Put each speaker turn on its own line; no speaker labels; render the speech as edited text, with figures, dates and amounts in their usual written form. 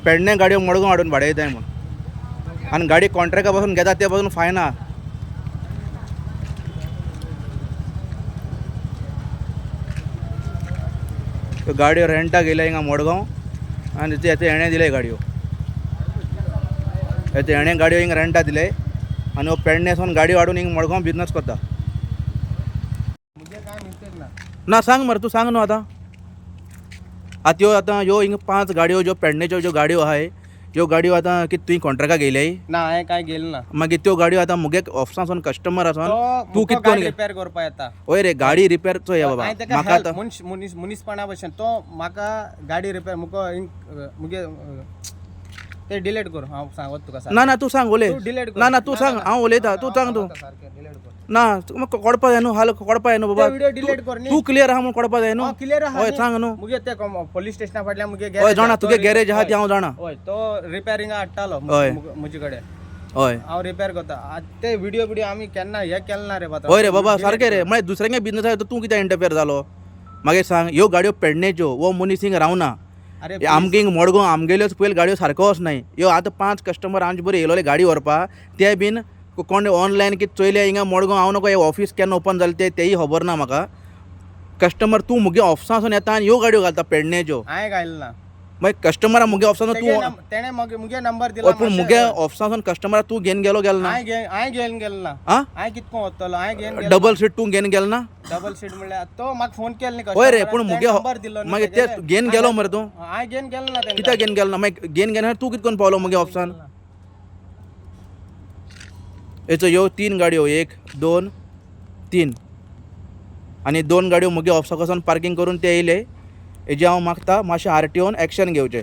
पेडणे गाडयो मडगांव हाडून भाडे दिताय म्हूण. आनी गाडी कॉन्ट्रॅक्टा पासून घेता ते पासून फायन आहा. त्यो गाडयो रेंटाक येयल्या हिंगा मडगांव आनी ते हेणें दिले गाडयो, ते हेणें गाडयो हिंगा रेंटा दिले आनी हो पेडणे सावन गाडयो हाडून हिंगा मडगांव बिजनस करता.
मुगे काय मिस्टेक ना.
ना सांग मरे, तूं सांग न्हू आतां. आतां ह्यो, आतां ह्यो हिंगा 5 गाडयो ज्यो पेडणेच्यो ज्यो गाडयो आहाय, ह्यो गाडयो आतां कितें तुवें कॉन्ट्रॅक्टाक घेयल्याय?
ना, हांवें काय घेयलें ना.
मागीर त्यो गाडयो आतां मुगे ऑफिसांसून कस्टमर आसून
तो
तूं कितें करून
रिपेर करपा येता.
हय रे, गाडी रिपेर चोय बाबा.
हांवें ताका
म्हाका
हेल्प
आतां
मनीस मनीस मनीसपणा भशेन तो म्हाका गाडी रिपेर मुको मुगे ते डिलीट कर, हांव सांगत तुका सारकें.
ना ना, तूं सांग, उलय.
तूं डिलीट कर.
ना ना, तूं सांग, हांव उलयता, तूं सांग तूं.
सारकें डिलीट कर.
ना, तुका कळपा जाय न्हू, हाल कळपा जाय न्हू बाबा.
ते व्हिडिओ डिलीट कर न्ही.
तूं क्लियर आहा म्हूण कळपा जाय न्हू.
हांव क्लियर आहा
हय
न्ही.
सांग न्हू.
मुगे ते पोलीस स्टेशना फाटल्यान मुगे
हय जाणा, तुगे गॅरेज आहा ती हांव जाणा.
हय, तो रिपेरिंगा हाडटालो
हय.
म्हजे कडेन.
हय.
हांव रिपेर करता. आतां ते व्हिडिओ बिडिओ आमी केन्ना हे केले ना रे पात्रांव.
हय रे बाबा, सारकें रे. मागीर दुसऱ्यांगे बिजनस आहा तूं कित्याक इंटरफेर जालो? मागीर सांग, ह्यो गाडयो पेडणेच्यो, हो मनीस हिंगा रावना.
अरे
आमगे हिंगा मडगांव आमगेल्योच पयलीं गाडयो सारको वचनाय ह्यो. आतां 5 कस्टमर आमचे बरें येयलोले गाडी व्हरपा, ते बीन कोण ऑनलायन कितें चोयले हिंगा मडगांव. हांव नको, हे ऑफीस केन्ना ओपन जालें तें तेयी खबर ना म्हाका. कस्टमर तूं मुगे ऑफिसांसून येता आनी ह्यो गाडयो घालता पेडणेच्यो.
हांवें घायलें ना.
मागीर कस्टमरा मुगे ऑफिसान तूं
तेणें मुगे नंबर दिला.
हय, पूण मुगे ऑफिसांसून कस्टमरा तूं घेवन गेलो, गेलो ना?
हांवें घेवन गेलो ना.
आं?
हांवें कितको वतलो, हांवें घेवन गेलो.
डबल सीट तूं घेवन गेलो ना?
डबल सीट म्हणल्यार तो म्हाका फोन केलो न्ही.
हय रे,
customer
पूण
आन
मुगे
तेणें नंबर दिलो न्ही
मागीर ते
तेगेले.
घेवन गेलो मरे तूं?
हांवें घेवन गेलो ना तेंकां.
कित्याक घेवन गेलो ना? मागीर घेवन गेलो तूं कितें करून पावलो मुगे ऑफिसान? हेचो ह्यो 3 गाडयो, 1 2 3 आनी 2 गाडयो मुगे ऑफिसाक वचोन पार्कींग करून ते येयले. हेजे हांव मागता मातशें आरटीओन एक्शन घेवचें.